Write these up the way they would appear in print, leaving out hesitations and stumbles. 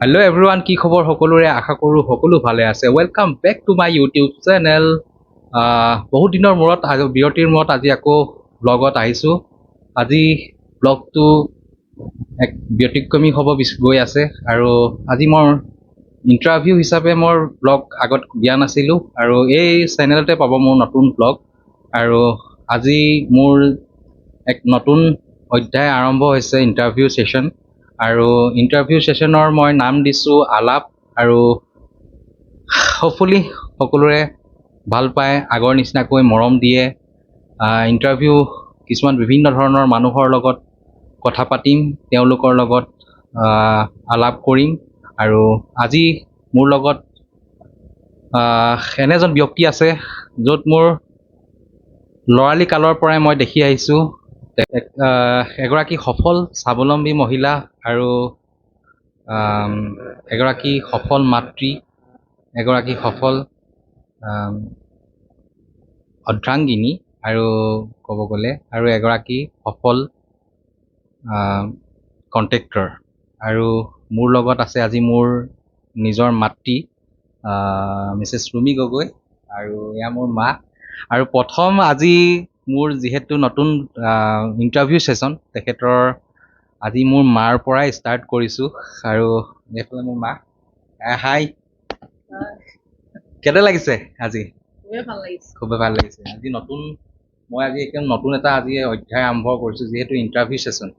Hello' everyone, কি খবৰ সকলোৰে? আশা কৰোঁ সকলো ভালে আছে। Welcome back to my YouTube channel. বহুত দিনৰ মূৰত আজি, বিৰতিৰ মূৰত আজি আকৌ ব্লগত আহিছোঁ। আজি ব্লগটো এক ব্যতিক্ৰমী হ'ব গৈ আছে আৰু আজি মোৰ ইণ্টাৰভিউ হিচাপে মোৰ ব্লগ আগত দিয়া নাছিলোঁ আৰু এই চেনেলতে পাব মোৰ নতুন ব্লগ। আৰু আজি মোৰ এক নতুন অধ্যায় আৰম্ভ হৈছে, ইণ্টাৰভিউ ছেশ্যন। আৰু ইণ্টাৰভিউ ছেশ্যনৰ মই নাম দিছোঁ আলাপ। আৰু হোপফুলি সকলোৰে ভাল পায়, আগৰ নিচিনাকৈ মৰম দিয়ে। ইণ্টাৰভিউ কিছুমান বিভিন্ন ধৰণৰ মানুহৰ লগত কথা পাতিম, তেওঁলোকৰ লগত আলাপ কৰিম। আৰু আজি মোৰ লগত এনে এজন ব্যক্তি আছে, য'ত মোৰ ল'ৰালি কালৰ পৰাই মই দেখি আহিছোঁ, এগৰাকী সফল স্বাৱলম্বী মহিলা আৰু এগৰাকী সফল মাতৃ, এগৰাকী সফল অৰ্ধাংগিনী আৰু ক'ব গ'লে আৰু এগৰাকী সফল কণ্ট্ৰেক্টৰ। আৰু মোৰ লগত আছে আজি মোৰ নিজৰ মাতৃ মিছেছ ৰুমি গগৈ আৰু এয়া মোৰ মা। আৰু প্ৰথম আজি মোৰ যিহেতু নতুন ইণ্টাৰভিউ ছেশ্যন, তেখেতৰ আজি মোৰ মাৰ পৰাই ষ্টাৰ্ট কৰিছোঁ। আৰু এইফালে মোৰ মা। হাই, কেনে লাগিছে আজি? খুবেই ভাল লাগিছে। খুবেই ভাল লাগিছে। আজি নতুন, মই আজি একদম নতুন এটা আজি অধ্যায় আৰম্ভ কৰিছোঁ, যিহেতু ইণ্টাৰভিউ ছেশ্যন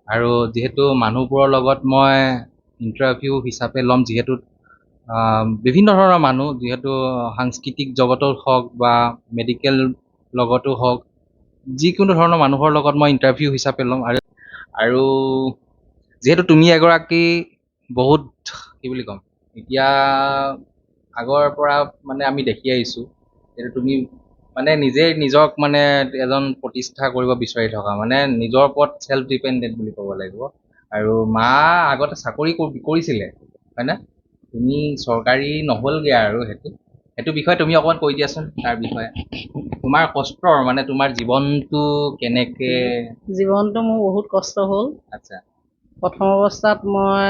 আৰু যিহেতু মানুহবোৰৰ লগত মই ইণ্টাৰভিউ হিচাপে ল'ম, যিহেতু বিভিন্ন ধৰণৰ মানুহ, যিহেতু সাংস্কৃতিক জগতত হওক বা মেডিকেল লগতো হওক, যিকোনো ধৰণৰ মানুহৰ লগত মই ইণ্টাৰভিউ হিচাপে ল'ম। আৰু যিহেতু তুমি এগৰাকী বহুত, কি বুলি ক'ম এতিয়া, আগৰ পৰা মানে আমি দেখি আহিছোঁ, যিহেতু তুমি মানে নিজেই নিজক মানে এজন প্ৰতিষ্ঠা কৰিব বিচাৰি থকা, মানে নিজৰ ওপৰত চেল্ফ ডিপেণ্ডেণ্ট বুলি ক'ব লাগিব। আৰু মা আগতে চাকৰি কৰিছিলে, হয়নে? তুমি চৰকাৰী নহ'লগৈ আৰু সেইটো বিষয়ে তুমি অকণমান কৈ দিয়াচোন, তাৰ বিষয়ে তোমাৰ কষ্টৰ, মানে তোমাৰ জীৱনটো কেনেকে? জীৱনটো মোৰ বহুত কষ্ট হ'ল। প্ৰথম অৱস্থাত মই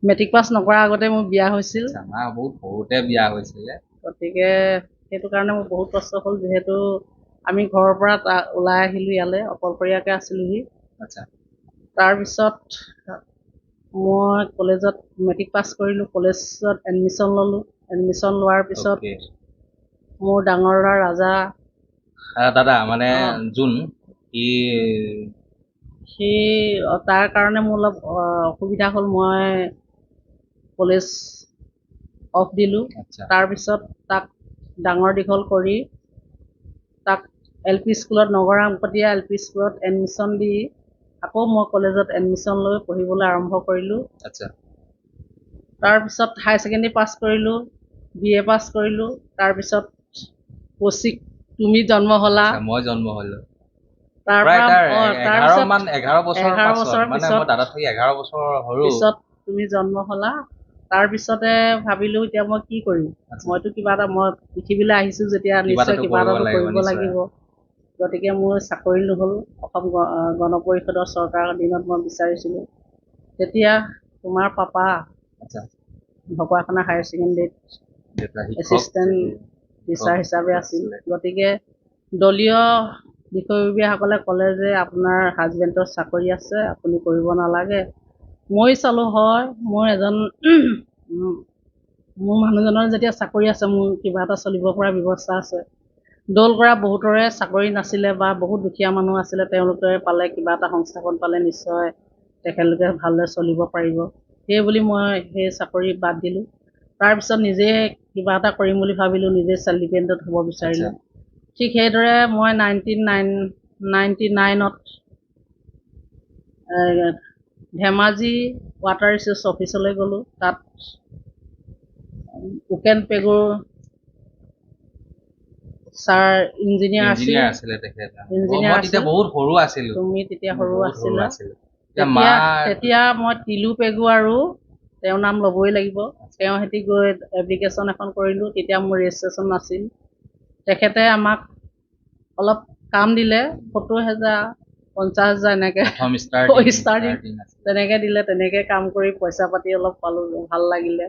মেট্ৰিক পাছ নকৰাৰ আগতে মোৰ বিয়া হৈছিল। আচ্ছা, মা বহুত সৰুতে বিয়া হৈছিলে। গতিকে সেইটো কাৰণে মোৰ বহুত কষ্ট হ'ল, যিহেতু আমি ঘৰৰ পৰা ওলাই আহিলোঁ ইয়ালৈ, অকলশৰীয়াকৈ আছিলোঁহি। তাৰপিছত মই কলেজত মেট্ৰিক পাছ কৰিলোঁ, কলেজত এডমিশ্যন ল'লোঁ। এডমিশ্যন লোৱাৰ পিছত মোৰ ডাঙৰ ল'ৰা ৰাজা দাদা মানে যোন সি সি, তাৰ কাৰণে মোৰ অলপ অসুবিধা হ'ল, মই কলেজ অফ দিলোঁ। তাৰপিছত তাক ডাঙৰ দীঘল কৰি তাক এল পি স্কুলত, নগৰামকটীয়া এল পি স্কুলত এডমিশ্যন দি আকৌ মই কলেজত এডমিশ্যন লৈ পঢ়িবলৈ আৰম্ভ কৰিলোঁ। তাৰপিছত হায়াৰ ছেকেণ্ডেৰী পাছ কৰিলোঁ, বি এ পাছ কৰিলোঁ। তাৰপিছত কৌশিক, তুমি জন্ম হ'লা। আচ্ছা, মই জন্ম হ'লো। তাৰ প্ৰায় পৰা তাৰ 11 তাৰপিছত মান, 11 বছৰৰ 11 পাছত বছৰৰ মানে পিছত মই দাদাত থাকি 11 বছৰ সৰু। পিছত তুমি জন্ম হ'লা। তাৰপিছতে ভাবিলোঁ, এতিয়া মই কি কৰিম? মইতো কিবা এটা, মই পৃথিৱীলৈ আহিছোঁ যেতিয়া কিবা নিশ্চয় এটাতো কিবা কৰিব এটাতো লাগিব, কৰিব নিশ্চয়। লাগিব। গতিকে মোৰ চাকৰি নহ'ল। অসম গণ পৰিষদৰ চৰকাৰৰ দিনত মই বিচাৰিছিলোঁ। তেতিয়া তোমাৰ পাপা ঢকুৱাখনা হায়াৰ ছেকেণ্ডেৰীত দেউতা শিক্ষক এছিষ্টেণ্ট টিচাৰ হিচাপে আছিল। আছিলে। গতিকে দলীয় বিষয়ববীয়াসকলে ক'লে যে আপোনাৰ হাজবেণ্ডৰ চাকৰি আছে, আপুনি কৰিব নালাগে। মই চালোঁ, হয়, মোৰ এজন মোৰ মানুহজনৰ যেতিয়া চাকৰি আছে, মোৰ কিবা এটা চলিব পৰা ব্যৱস্থা আছে। দল কৰা বহুতৰে চাকৰি নাছিলে বা বহুত দুখীয়া মানুহ আছিলে, তেওঁলোকে পালে, কিবা এটা সংস্থাপন পালে নিশ্চয় তেখেতলোকে ভালদৰে চলিব পাৰিব। সেই বুলি মই সেই চাকৰি বাদ দিলোঁ। তাৰপিছত নিজে কিবা এটা কৰিম বুলি ভাবিলোঁ, নিজে চেল্ফ ডিপেণ্ডেণ্ট হ'ব বিচাৰিলোঁ। ঠিক সেইদৰে মই 1999ত ধেমাজি ৱাটাৰ ৰিচ'ৰ্চ অফিচলৈ গ'লোঁ। তাত উকেন পেগুৰ ছাৰ ইঞ্জিনিয়াৰ আছিল। ইঞ্জিনিয়াৰ আছিলে তেখেত। ইঞ্জিনিয়াৰ মই তেতিয়া আছিল। বহুত সৰু আছিলো। তুমি তেতিয়া মই সৰু বহুত সৰু আছিলা। আছিলো। তেতিয়া মা তেতিয়া মই তিলু পেগু আৰু তেওঁৰ নাম ল'বই লাগিব, তেওঁ সৈতে গৈ এপ্লিকেশ্যন এখন কৰিলোঁ। তেতিয়া মোৰ ৰেজিষ্ট্ৰেশ্যন নাছিল। তেখেতে আমাক অলপ কাম দিলে, 70 হেজাৰ 50,000 এনেকৈ প্ৰথম ষ্টাৰ্টিং ষ্টাৰ্টিং তেনেকৈ দিলে, তেনেকৈ কাম কৰি পইচা পাতি অলপ পালোঁ, ভাল লাগিলে।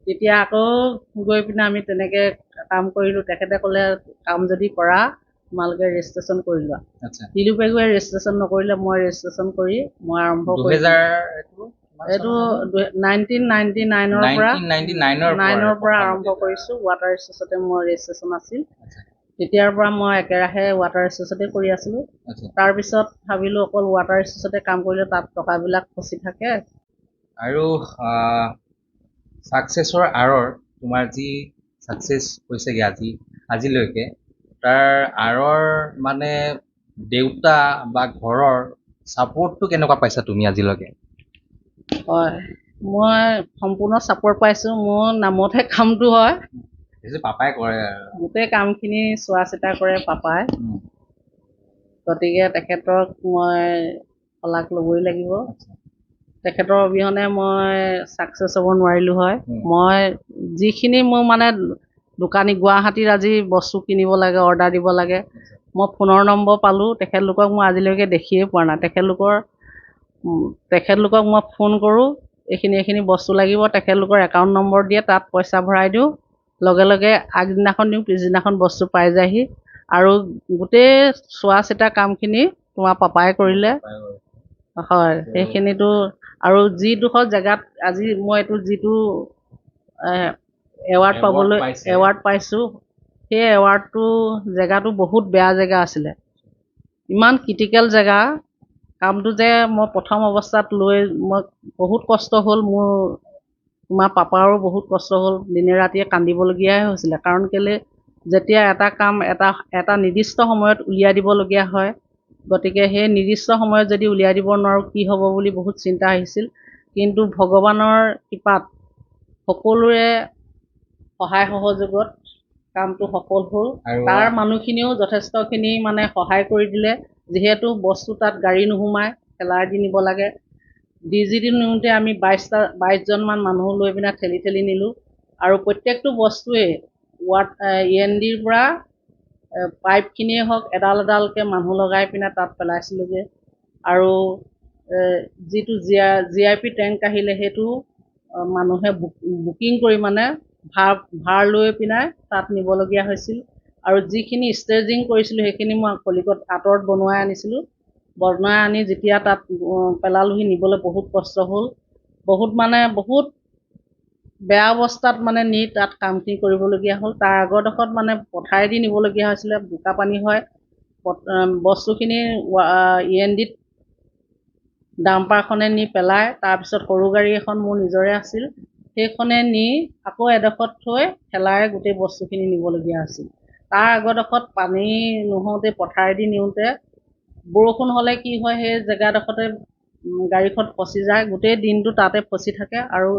তেতিয়া আকৌ গৈ পিনে আমি তেনেকৈ কাম কৰিলোঁ। তেখেতে ক'লে কাম যদি কৰা তোমালোকে ৰেজিষ্ট্ৰেশ্যন কৰি লোৱা। দিলীপ পেগুৱে ৰেজিষ্ট্ৰেশ্যন নকৰিলে, মই ৰেজিষ্ট্ৰেশ্যন কৰি মই আৰম্ভ কৰিলোঁ। 2000 এইটো 1999ৰ পৰা 1999ৰ নাইনৰ পৰা আৰম্ভ কৰিছোঁ। ৱাটাৰ ৰিচোৰ্চতে মোৰ ৰেজিষ্ট্ৰেশ্যন আছিল। তেতিয়াৰ পৰা মই একেৰাহে ৱাটাৰ ৰিচোৰ্চতে কৰি আছিলোঁ। তাৰপিছত ভাবিলোঁ অকল ৱাটাৰ ৰিচোৰ্চতে কাম কৰিলে তাত টকাবিলাক ফচি থাকে। আৰু ছাকচেছৰ আঁৰৰ তোমাৰ যি ছাকচেছ হৈছেগৈ আজিলৈকে, তাৰ আঁৰৰ মানে দেউতা বা ঘৰৰ ছাপৰ্টটো কেনেকুৱা পাইছা তুমি আজিলৈকে? হয়, মই সম্পূৰ্ণ ছাপৰ্ট পাইছোঁ। মোৰ নামতহে কামটো হয়। সেইটো পাপাই কৰে আৰু গোটেই কামখিনি চোৱা চিতা কৰে পাপাই। গতিকে তেখেতক মই শলাগ ল'বই লাগিব। তেখেতৰ অবিহনে মই ছাকচেছ হ'ব নোৱাৰিলোঁ হয়। মই যিখিনি মোৰ মানে দোকানী গুৱাহাটীত আজি বস্তু কিনিব লাগে, অৰ্ডাৰ দিব লাগে, মই ফোনৰ নম্বৰ পালোঁ, তেখেতলোকক মই আজিলৈকে দেখিয়ে পোৱা নাই। তেখেতলোকক মই ফোন কৰোঁ, এইখিনি এইখিনি বস্তু লাগিব, তেখেতলোকৰ একাউণ্ট নম্বৰ দিয়ে, তাত পইচা ভৰাই দিওঁ, লগে লগে আগদিনাখন দিওঁ, পিছদিনাখন বস্তু পাই যায়হি। আৰু গোটেই চোৱা চিতা কামখিনি তোমাৰ পাপাই কৰিলে। হয়, সেইখিনিতো। আৰু যিডোখৰ জেগাত আজি মই এইটো যিটো এৱাৰ্ড পাবলৈ এৱাৰ্ড পাইছোঁ, সেই এৱাৰ্ডটো জেগাটো বহুত বেয়া জেগা আছিলে, ইমান ক্ৰিটিকেল জেগা। কামটো যে মই প্ৰথম অৱস্থাত লৈ মই বহুত কষ্ট হ'ল মোৰ, তোমাৰ পাপাৰো বহুত কষ্ট হ'ল, দিনে ৰাতিয়ে কান্দিবলগীয়াই হৈছিলে। কাৰণ কেলৈ, যেতিয়া এটা কাম এটা এটা নিৰ্দিষ্ট সময়ত উলিয়াই দিবলগীয়া হয়, গতিকে সেই নিৰ্দিষ্ট সময়ত যদি উলিয়াই দিব নোৱাৰোঁ কি হ'ব বুলি বহুত চিন্তা আহিছিল। কিন্তু ভগৱানৰ কৃপাত সকলোৰে সহায় সহযোগত কামটো সফল হ'ল। তাৰ মানুহখিনিও যথেষ্টখিনি মানে সহায় কৰি দিলে। যিহেতু বস্তু তাত গাড়ী নোসোমায়, ঠেলাই দি নিব লাগে। ডি জি দি নিওঁতে আমি 22জনমান মানুহ লৈ পিনে ঠেলি ঠেলি নিলোঁ। আৰু প্ৰত্যেকটো বস্তুৱেই ই এন ডিৰ পৰা পাইপখিনিয়ে হওক, এডাল এডালকৈ মানুহ লগাই পিনে তাত পেলাইছিলোঁগৈ। আৰু যিটো জি I P tank আহিলে, সেইটো মানুহে বুকিং কৰি মানে ভাৰ লৈ পিনে তাত নিবলগীয়া হৈছিল। আৰু যিখিনি ষ্টেজিং কৰিছিলোঁ সেইখিনি মই কলিকত আঁতৰত বনোৱাই আনিছিলোঁ। বনাই আনি যেতিয়া তাত পেলালোহি, নিবলৈ বহুত কষ্ট হ'ল, বহুত মানে বহুত বেয়া অৱস্থাত মানে নি তাত কামখিনি কৰিবলগীয়া হ'ল। তাৰ আগৰডোখৰত মানে পথাৰেদি নিবলগীয়া হৈছিলে, বোকা পানী হয়। বস্তুখিনি ই এন ডিত ডাম্পাৰখনে নি পেলাই, তাৰপিছত সৰু গাড়ী এখন মোৰ নিজৰে আছিল, সেইখনে নি আকৌ এডোখৰত থৈ ঠেলাৰে গোটেই বস্তুখিনি নিবলগীয়া হৈছিল। তাৰ আগৰডোখৰত পানী নহওঁতে পথাৰেদি নিওঁতে বৰষুণ হ'লে কি হয়, সেই জেগাডোখৰতে গাড়ীখন ফচি যায়, গোটেই দিনটো তাতে ফচি থাকে। আৰু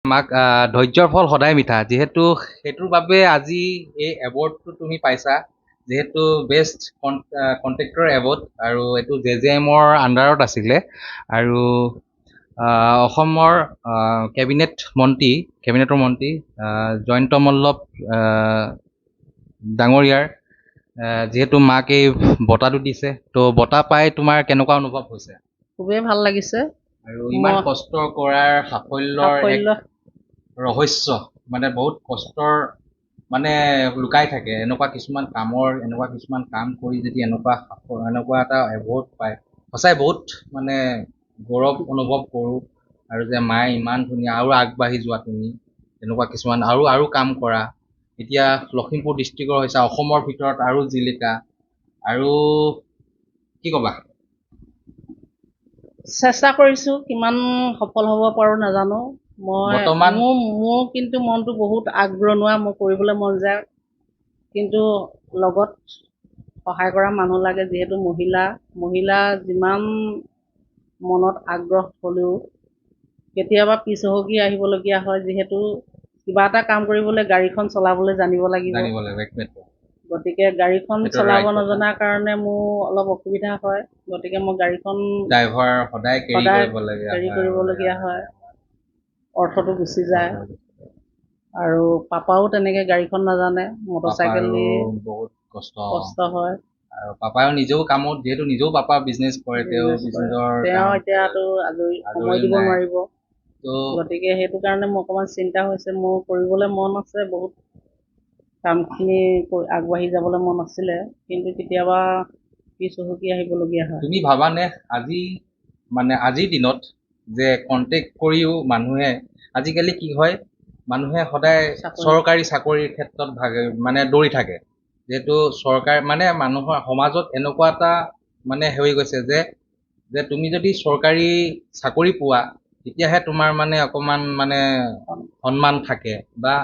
মাক ধৈৰ্যৰ ফল সদায় মিঠা, যিহেতু সেইটোৰ বাবে আজি এই এৱাৰ্ডটো তুমি পাইছা, যিহেতু বেষ্ট কণ্ট্ৰেক্টৰ এৱাৰ্ড। আৰু এইটো জে জে এমৰ আণ্ডাৰত আছিলে। আৰু অসমৰ কেবিনেটৰ মন্ত্ৰী জয়ন্ত মল্লৱ ডাঙৰীয়াৰ যিহেতু মাক এই বঁটাটো দিছে, ত' বঁটা পাই তোমাৰ কেনেকুৱা অনুভৱ হৈছে? খুবেই ভাল লাগিছে। আৰু ইমান কষ্ট কৰাৰ সাফল্যৰ এক ৰহস্য, মানে বহুত কষ্টৰ মানে লুকাই থাকে এনেকুৱা কিছুমান কামৰ, এনেকুৱা কিছুমান কাম কৰি যদি এনেকুৱা এটা এৱাৰ্ড পায়, সঁচাই বহুত মানে গৌৰৱ অনুভৱ কৰোঁ। আৰু যে মায়ে ইমান ধুনীয়া, আৰু আগবাঢ়ি যোৱা তুমি, এনেকুৱা কিছুমান আৰু কাম কৰা। এতিয়া লখিমপুৰ ডিষ্ট্ৰিক্টৰ হৈছে অসমৰ ভিতৰত আৰু জিলিকা। আৰু কি ক'বা? চেষ্টা কৰিছোঁ, কিমান সফল হ'ব পাৰোঁ নাজানো। মই বৰ্তমান মোৰ কিন্তু মনটো বহুত আগৰণুৱা, মোৰ কৰিবলৈ মন যায়, কিন্তু লগত সহায় কৰা মানুহ লাগে। যিহেতু মহিলা যিমান মনত আগ্ৰহ হ'লেও কেতিয়াবা পিছ হুঁহকি আহিবলগীয়া হয়। যিহেতু কিবা এটা কাম কৰিবলৈ গাড়ীখন চলাবলৈ জানিব লাগিব। গতিকে গাড়ীখন চলাব নজনাৰ কাৰণে মোৰ অলপ অসুবিধা হয়। গতিকে মই গাড়ীখন ড্ৰাইভাৰ সদায় কেৰি কৰিবলগীয়া হয়, অৰ্থটো গুচি যায়। আৰু পাপাও তেনেকৈ গাড়ীখন নাজানে, মটৰচাইকেল দি বহুত কষ্ট হয়। আৰু পাপায়ো নিজেও কামত, যিহেতু নিজেও পাপা বিজনেছ কৰে, তেওঁ Business কৰে। নিজৰ তেওঁ কাম এতিয়াতো আজৰি আজৰি সময় দিব নাই। নোৱাৰিব। ত' গতিকে সেইটো কাৰণে মোৰ অকণমান চিন্তা হৈছে। মোৰ কৰিবলৈ মন আছে বহুত, কামখিনি আগবাঢ়ি যাবলৈ মন আছিলে, কিন্তু কেতিয়াবা পিছ হুহুকি আহিবলগীয়া হয়। তুমি ভাবানে আজি মানে আজিৰ দিনত যে কণ্টেক্ট কৰিও মানুহে আজিকালি কি হয়, মানুহে সদায় চাকৰি। চৰকাৰী চাকৰিৰ ক্ষেত্ৰত ভাগে মানে দৌৰি থাকে, যিহেতু চৰকাৰ মানে মানুহৰ সমাজত এনেকুৱা এটা মানে হৈ গৈছে যে যে তুমি যদি চৰকাৰী চাকৰি পোৱা তেতিয়াহে তোমাৰ মানে অকমান মানে সন্মান থাকে। বা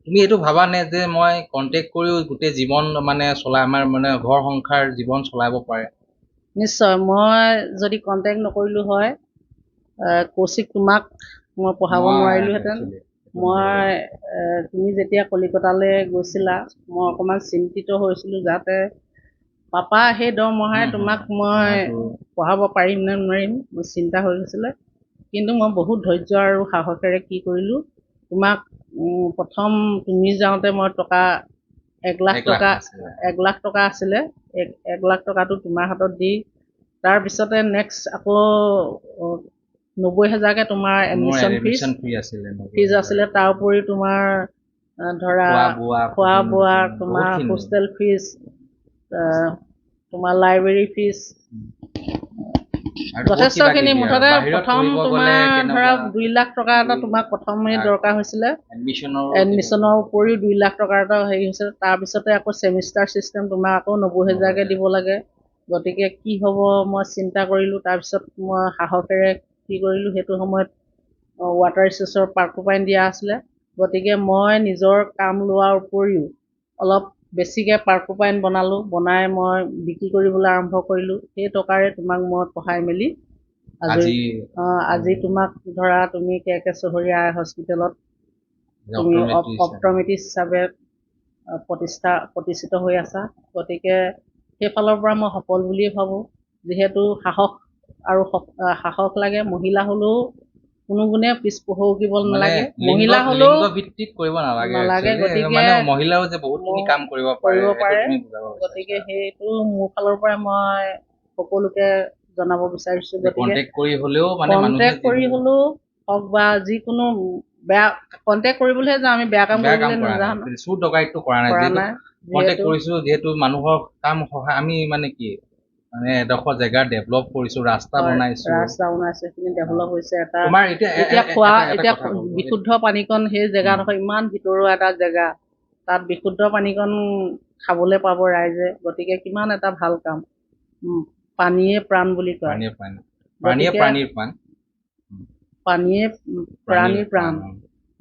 তুমি এইটো ভাবানে যে মই কণ্টেক্ট কৰিও গোটেই জীৱন মানে চলাই আমাৰ মানে ঘৰ সংসাৰ জীৱন চলাব পাৰে? নিশ্চয়, মই যদি কণ্টেক্ট নকৰিলোঁ হয়, কৌশিক তোমাক মই পঢ়াব মই নোৱাৰিলোহেঁতেন। actually মই তুমি যেতিয়া কলিকতালৈ গৈছিলা, মই অকণমান চিন্তিত হৈছিলোঁ, যাতে পাপা সেই দৰমহাৰে তোমাক মই মইতো পঢ়াব পাৰিম নে নোৱাৰিম, মোৰ চিন্তা হৈ গৈছিলে। কিন্তু মই বহুত ধৈৰ্য আৰু সাহসেৰে কি কৰিলোঁ, তোমাক প্ৰথম তুমি যাওঁতে মই টকা 1 লাখ 1 লাখ টকা আছিলে। 1 লাখ টকা আছিলে, 1 লাখ টকাটো তোমাৰ হাতত দি, তাৰপিছতে নেক্সট আকৌ 90 হাজাৰকৈ তোমাৰ মোৰ এডমিশ্যন ফিজ এডমিশ্যন ফি আছিলে 90 ফিজ হাজাৰ। আছিলে। তাৰ উপৰিও তোমাৰ ধৰা খোৱা বোৱা, খোৱা বোৱা, তোমাৰ বহুতখিনি। হোষ্টেল ফিজ, তোমাৰ লাইব্ৰেৰী ফিজ, আৰু বহুত কিবা যথেষ্টখিনি। কিবি আৰু। মুঠতে বাহিৰত প্ৰথম পঢ়িব গ'লে তোমাৰ ধৰা কেনেকুৱা 2 লাখ টকা এটা তোমাক প্ৰথমেই দৰকাৰ হৈছিলে। এডমিশ্যনৰ এডমিশ্যনৰ উপৰিও 2 লাখ টকাৰ এটা হেৰি হৈছিলে। তাৰপিছতে আকৌ ছেমিষ্টাৰ ছিষ্টেম, তোমাক আকৌ 90 হাজাৰকৈ দিব লাগে। গতিকে কি হ'ব মই চিন্তা কৰিলোঁ। তাৰপিছত মই সাহসেৰে কি কৰিলোঁ, সেইটো সময়ত ৱাটাৰ ৰিচ'ৰ্চৰ পাৰ্কুপাইন দিয়া আছিলে। গতিকে মই নিজৰ কাম লোৱাৰ উপৰিও অলপ বেছিকৈ পাৰ্কুপাইন বনালোঁ, বনাই মই বিক্ৰী কৰিবলৈ আৰম্ভ কৰিলোঁ। সেই টকাৰে তোমাক মই পঢ়াই মেলি আজৰি আজি আজি তোমাক ধৰা তুমি কে কে চহৰীয়া আই হস্পিটেলত তুমি অপ্টোমেট্ৰিষ্ট অপ্টমেট্ৰিষ্ট হিচাপে প্ৰতিষ্ঠিত হৈ আছা। গতিকে সেইফালৰ পৰা মই সফল বুলিয়ে ভাবোঁ। যিহেতু সাহস আৰু সাহস লাগে, মহিলা হ'লেও কোনো গুণে পিছ হুহুকিব মানে নালাগে। লিংগ মহিলা হ'লেও লিংগ ভিত্তিত কৰিব নালাগে নালাগে। actually। গতিকে মানে মহিলাও যে বহুতখিনি কাম কৰিব পাৰে, কৰিব সেইটো পাৰে। তুমি বুজাব গতিকে বিচাৰিছা। সেইটো মোৰ ফালৰ পৰা মই সকলোকে জনাব বিচাৰিছোঁ। গতিকে কণ্টেক্ট কৰি হ'লেও মানে মানুহে কণ্টেক্ট কৰি যিবোৰ হ'লেও হওক বা যিকোনো বেয়া কণ্টেক্ট কৰিবলৈহে যাওঁ, আমি বেয়া কাম বেয়া কাম কৰিবলৈ কৰা নাযাওঁ। নাই, চুৰ ডকাইতটো কৰা নাই, কৰা যিহেতু নাই। কণ্টেক্ট যিহেতু কৰিছো, যিহেতু মানুহৰ কাম সহায় আমি মানে কি মানে এডোখৰ জেগা ডেভেলপ কৰিছো, ৰাস্তা হয়, বনাইছো। ৰাস্তা বনাইছে, সেইখিনি ডেভেলপ হৈছে এটা। তোমাৰ এতিয়া এতিয়া খোৱা এটা এতিয়া কথা কওঁ। বিশুদ্ধ পানীকণ সেই জেগাডোখৰ ইমান ভিতৰুৱা এটা জেগা, তাত বিশুদ্ধ পানীকণ খাবলৈ পাব ৰাইজে। গতিকে কিমান এটা ভাল কাম। পানীয়ে প্ৰাণ বুলি কয়। প্ৰাণীয়ে প্ৰাণ, প্ৰাণীয়ে গতিকে প্ৰাণীৰ প্ৰাণ, পানীয়ে প্ৰাণীৰ প্ৰাণ।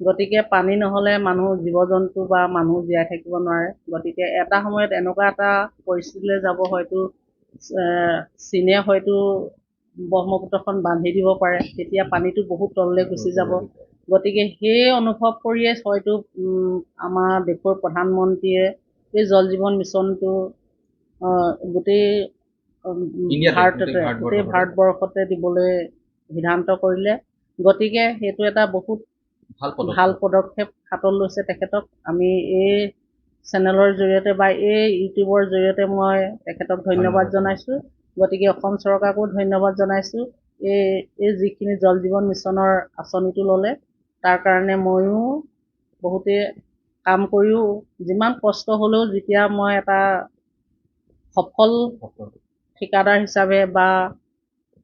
গতিকে পানী নহ'লে মানুহ, জীৱ জন্তু বা মানুহ জীয়াই থাকিব নোৱাৰে। গতিকে এটা সময়ত এনেকুৱা এটা পৰিস্থিতিলৈ যাব, হয়তো চীনে হয়তো ব্ৰহ্মপুত্ৰখন বান্ধি দিব পাৰে, তেতিয়া পানীটো বহুত তললৈ গুচি যাব। গতিকে সেই অনুভৱ কৰিয়ে হয়তো আমাৰ দেশৰ প্ৰধানমন্ত্ৰীয়ে এই জল জীৱন মিছনটো গোটেই ইণ্ডিয়াতে, ভাৰততে, গোটেই ভাৰতবৰ্ষতে। গোটেই ভাৰতবৰ্ষতে দিবলৈ সিদ্ধান্ত কৰিলে। গতিকে সেইটো এটা বহুত ভাল পদক্ষেপ। ভাল পদক্ষেপ হাতত লৈছে। তেখেতক আমি এই চেনেলৰ জৰিয়তে বা এই ইউটিউবৰ জৰিয়তে মই তেখেতক ধন্যবাদ ধন্যবাদ। জনাইছোঁ। গতিকে অসম চৰকাৰকো ধন্যবাদ জনাইছোঁ। এই যিখিনি জল জীৱন মিছনৰ আঁচনিটো ল'লে, তাৰ কাৰণে ময়ো বহুতেই কাম কৰিও যিমান কষ্ট হ'লেও যেতিয়া মই এটা সফল ঠিকাদাৰ হিচাপে বা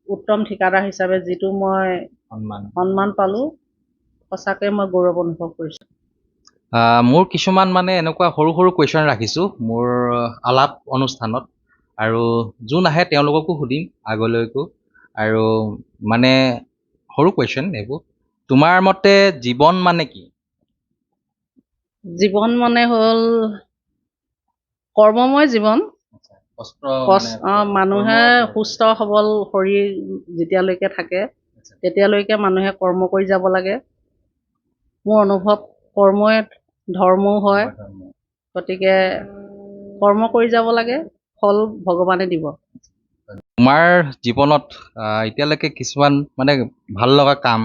উত্তম ঠিকাদাৰ হিচাপে যিটো মই সন্মান সন্মান পালোঁ, সঁচাকৈ মই গৌৰৱ অনুভৱ কৰিছোঁ। মোৰ কিছুমান মানে এনেকুৱা সৰু সৰু কুৱেশ্যন ৰাখিছোঁ মোৰ আলাপ অনুষ্ঠানত, আৰু যোন আহে তেওঁলোককো সুধিম আগলৈকো। আৰু মানে সৰু কুৱেশ্যন এইবোৰ। তোমাৰ মতে জীৱন মানে কি? জীৱন মানে হ'ল কৰ্মময় জীৱন। কষ্ট মানুহে কৰ্ম সুস্থ সবল শৰীৰ যেতিয়ালৈকে থাকে তেতিয়ালৈকে মানুহে কৰ্ম কৰি যাব লাগে। মোৰ অনুভৱ কৰ্মই ধৰ্মও হয়। গতিকে কৰ্ম কৰি যাব লাগে, ফল ভগৱানে দিব। তোমাৰ জীৱনত এতিয়ালৈকে কিছুমান মানে ভাল লগা কাম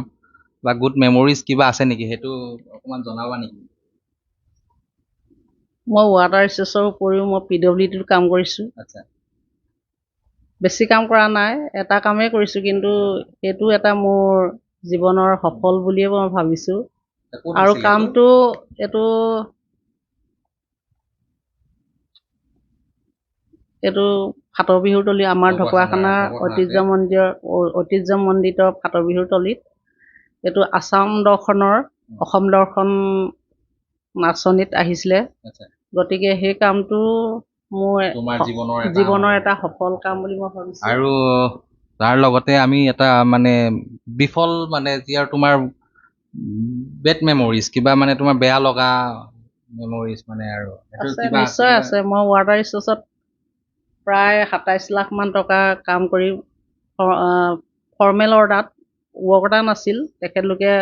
বা গুড মেমৰিজ কিবা আছে নেকি, সেইটো অকণমান জনাবা নেকি? মই ৱাটাৰ ৰিচ'ৰ্চৰ উপৰিও মই পি ডব্লিউ ডিতো কাম কৰিছোঁ। বেছি কাম কৰা নাই, এটা কামেই কৰিছোঁ, কিন্তু সেইটো এটা মোৰ জীৱনৰ সফল বুলিয়ে মই ভাবিছোঁ। ক'ত আৰু হৈছিলে এইটো? কামটো এইটো এইটো ফাটৰ বিহুৰ তলি, আমাৰ ঢকুৱাখানা, ঢকুৱাখানা ঢকুৱাখানাতে। ঐতিহ্যমণ্ডিত ফাটৰ বিহুৰ তলিত। এইটো আছাম দৰ্শনৰ অসম দৰ্শন আঁচনিত আহিছিলে। গতিকে সেই কামটো মোৰ তোমাৰ জীৱনৰ এটা জীৱনৰ মানে এটা সফল কাম বুলি মই ভাবিছোঁ। আৰু তাৰ লগতে আমি এটা মানে বিফল মানে যি আৰু তোমাৰ বেড মেমৰিজ, কিবা মানে তোমাৰ বেয়া লগা মেমৰিজ মানে আৰু সেইটো আছে, কিবা আছে নিশ্চয় কিবা? আছে। মই ৱাটাৰ ৰিচোৰ্চত প্ৰায় 27 লাখ মান টকা কাম কৰি ফৰ্মেল অৰ্ডাৰত, ৱৰ্ক অৰ্ডাৰ নাছিল, তেখেতলোকে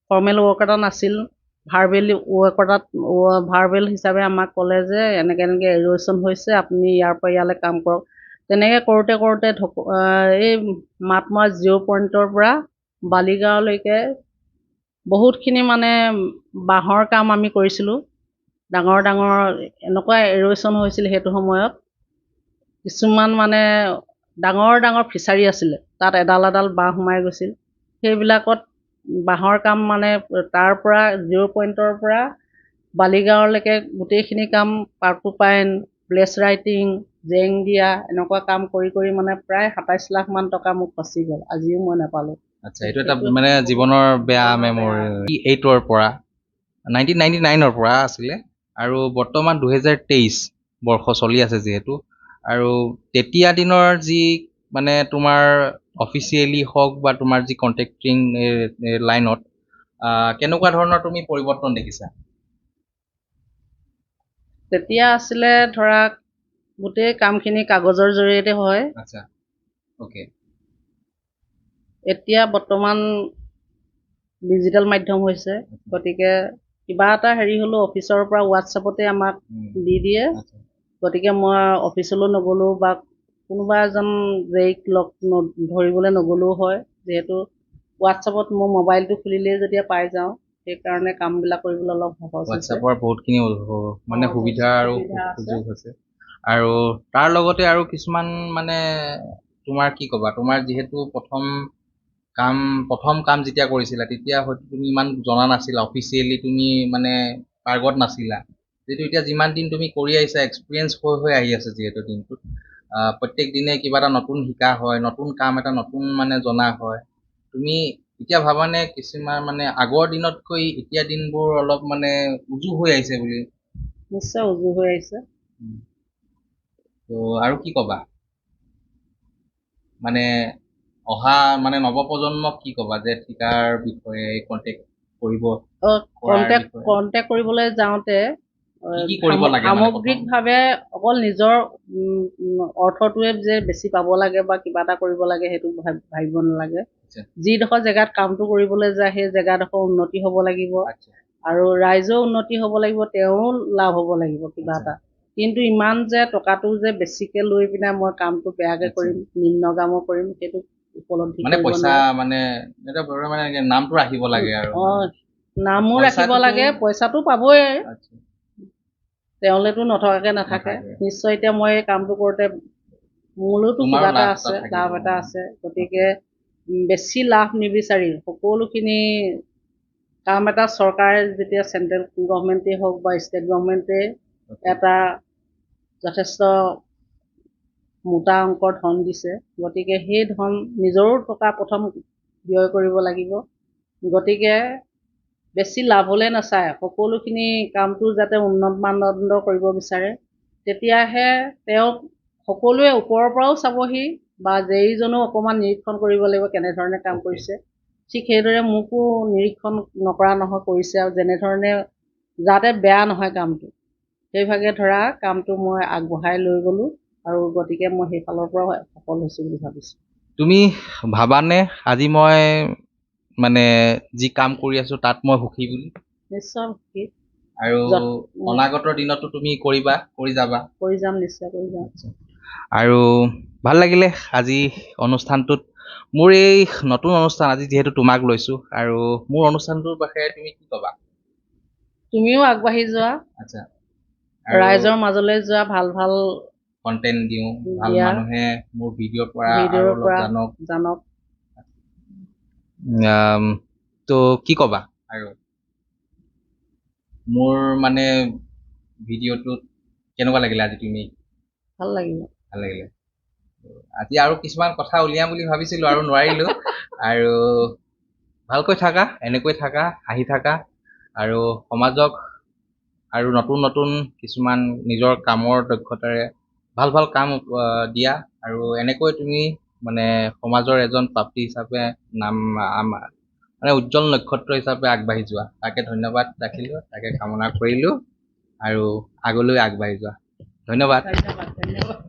ফৰ্মেল ৱৰ্ক অৰ্ডাৰ নাছিল, ভাৰ্বেল ৱৰ্ক অৰ্ডাৰত, ভাৰ্বেল হিচাপে আমাক ক'লে যে এনেকৈ এনেকৈ এৰ'চন হৈছে, আপুনি ইয়াৰ পৰা ইয়ালৈ কাম কৰক। তেনেকৈ কৰোঁতে কৰোঁতে এই মাতমৰা জিৰ' পইণ্টৰ পৰা বালিগাঁৱলৈকে বহুতখিনি মানে বাঁহৰ কাম আমি কৰিছিলোঁ। ডাঙৰ ডাঙৰ এনেকুৱা এৰ'চন হৈছিল সেইটো সময়ত। কিছুমান মানে ডাঙৰ ডাঙৰ ফিচাৰী আছিলে, তাত এডাল এডাল বাঁহ সোমাই গৈছিল। সেইবিলাকত বাঁহৰ কাম মানে তাৰ পৰা জিৰ' পইণ্টৰ পৰা বালিগাঁৱলৈকে গোটেইখিনি কাম পাৰ্কুপাইন, ব্লেছ ৰাইটিং, জেং দিয়া এনেকুৱা কাম কৰি কৰি মানে প্ৰায় 27 লাখ মান টকা মোক ফচি গ'ল, আজিও মই নাপালোঁ। আচ্ছা, এইটো এটা সেইটো মানে জীৱনৰ বেয়া জীৱনৰ বেয়া। মেমৰি। এইটৰ পৰা 1999ৰ পৰা আছিলে আৰু বৰ্তমান 2023 বৰ্ষ চলি আছে যিহেতু, আৰু তেতিয়া দিনৰ যি মানে তোমাৰ অফিচিয়েলি হওক বা তোমাৰ যি কণ্টেক্টিং লাইনত কেনেকুৱা ধৰণৰ তুমি পৰিৱৰ্তন দেখিছা? তেতিয়া আছিলে ধৰা গোটেই কামখিনি কাগজৰ জৰিয়তে হয়। আচ্ছা, অ'কে। এতিয়া বৰ্তমান ডিজিটেল মাধ্যম হৈছে, গতিকে কিবা এটা হেৰি হ'লেও অফিচৰ পৰা হোৱাটছএপতে আমাক দি দিয়ে। গতিকে মই অফিচলৈ নগ'লেও বা কোনোবা এজন জেইক লগ ধৰিবলৈ নগ'লেও হয়, যিহেতু হোৱাটছএপত মোৰ মোবাইলটো খুলিলেই যেতিয়া পাই যাওঁ, সেইকাৰণে কামবিলাক কৰিবলৈ অলপ সহজ হৈছে। হোৱাটছএপৰ বহুতখিনি মানে সহজ সুবিধা হৈছে, আৰু সুবিধা আছে। সুযোগ হৈছে। আৰু তাৰ লগতে আৰু কিছুমান মানে তোমাৰ কি ক'বা, তোমাৰ যিহেতু প্ৰথম কাম যেতিয়া কৰিছিলা তেতিয়া হয়তো তুমি ইমান জনা নাছিলা, অফিচিয়েলি তুমি মানে পাৰ্গত নাছিলা। যিহেতু এতিয়া যিমান দিন তুমি কৰি আহিছা, এক্সপিৰিয়েঞ্চ হৈ হৈ আহি আছে যিহেতু দিনটোত প্ৰত্যেক দিনে কিবা এটা নতুন শিকা হয়, নতুন কাম এটা নতুন মানে জনা হয়। তুমি এতিয়া ভাবানে কিছুমান মানে আগৰ দিনতকৈ এতিয়া দিনবোৰ অলপ মানে উজু হৈ আহিছে বুলি? নিশ্চয় উজু হৈ আহিছে। ত' আৰু কি ক'বা, মানে অহা মানে নৱপ্ৰজন্মক কি ক'বা যে ঠিকাৰ বিষয়ে কণ্টেক্ট কৰিব কৰাৰ বিষয়ে? কণ্টেক্ট কৰিবলৈ যাওঁতে কি কি কৰিব লাগে মানে প্ৰথম? সামগ্ৰিকভাৱে অকল নিজৰ অৰ্থটোৱে যে বেছি পাব লাগে বা কিবা এটা কৰিব লাগে সেইটো ভাবিব নালাগে। যিডোখৰ জেগাত কামটো কৰিবলৈ যায় সেই জেগাডোখৰ উন্নতি হ'ব লাগিব আৰু ৰাইজেও উন্নতি হ'ব লাগিব, তেওঁৰো লাভ হ'ব লাগিব কিবা এটা। কিন্তু ইমান যে টকাটো যে বেছিকে লৈ পিনে মই কামটো বেয়াকে কৰিম, নিম্নগামৰ কৰিম, সেইটো উপলব্ধি মানে কৰিব পইচা নোৱাৰে। মানে এটা বৰো মানে নামটো ৰাখিব লাগে আৰু। নামো ৰাখিব পইচাটোতো লাগে, পইচাটো পাবই। তেওঁলেতো নথকাকে নাথাকে। নাথাকে। নিশ্চয় এতিয়া মই এই কামটো কৰোঁতে মোলৈতো তোমাৰো কিবা এটা লাভ এটা আছে, থাকিব। লাভ এটা আছে। গতিকে বেছি লাভ নিবিচাৰি সকলোখিনি কাম এটা চৰকাৰে যেতিয়া চেণ্ট্ৰেল গভমেণ্টেই হওক বা ষ্টেট গভমেণ্টেই এটা যথেষ্ট মোটা অংকৰ ধন দিছে, গতিকে সেই ধন নিজৰো টকা প্ৰথম ব্যয় কৰিব লাগিব। গতিকে বেছি লাভলৈ নাচায় সকলোখিনি কামটো যাতে উন্নত মানদণ্ড কৰিব বিচাৰে, তেতিয়াহে তেওঁক সকলোৱে ওপৰৰ পৰাও চাবহি বা জেইজনেও অকণমান নিৰীক্ষণ কৰিব লাগিব কেনেধৰণে কাম কৰিছে। ঠিক সেইদৰে মোকো নিৰীক্ষণ নকৰা নহয়, কৰিছে, আৰু যেনেধৰণে যাতে বেয়া নহয় কামটো সেইভাগে ধৰা কামটো মই আগবঢ়াই লৈ গ'লোঁ আৰু গতিকে মই সেইফালৰ পৰাও সফল হৈছোঁ বুলি ভাবিছোঁ। তুমি ভাবানে আজি মই মানে যি কাম কৰি আছোঁ তাত মই সুখী বুলি? নিশ্চয় সুখী। আৰু অনাগত দিনতো তুমি কৰিবা, কৰি যাবা? কৰি যাম, নিশ্চয় কৰি যাম। আৰু ভাল লাগিলে আজি অনুষ্ঠানটোত, মোৰ এই নতুন অনুষ্ঠান আজি যিহেতু তোমাক লৈছোঁ, আৰু মোৰ অনুষ্ঠানটোৰ বিষয়ে তুমি কি ক'বা? তুমিও আগবাঢ়ি যোৱা। আৰু ৰাইজৰ মাজলৈ যোৱা, ভাল ভাল কণ্টেণ্ট দিওঁ, ভাল দিয়া। মানুহে মোৰ ভিডিঅ'ৰ পৰা আৰু ভিডিঅ'ৰ অলপ পৰা জানক। জানক। তো কি ক'বা আৰু মোৰ মানে ভিডিঅ'টোত কেনেকুৱা লাগিলে আজি তুমি? ভাল লাগিলে। ভাল লাগিলে। আজি আৰু কিছুমান কথা উলিয়াম বুলি ভাবিছিলোঁ আৰু নোৱাৰিলোঁ। আৰু ভালকৈ থাকা, এনেকৈ থাকা, হাঁহি থাকা আৰু সমাজক আৰু নতুন নতুন কিছুমান নিজৰ কামৰ দক্ষতাৰে ভাল ভাল কাম দিয়া আৰু এনেকৈ তুমি মানে সমাজৰ এজন প্ৰাপ্তি হিচাপে নাম মানে উজ্জ্বল নক্ষত্ৰ হিচাপে আগবাঢ়ি যোৱা, তাকে ধন্যবাদ ৰাখিলোঁ, তাকে কামনা কৰিলোঁ আৰু আগলৈ আগবাঢ়ি যোৱা। ধন্যবাদ। ধন্যবাদ, ধন্যবাদ।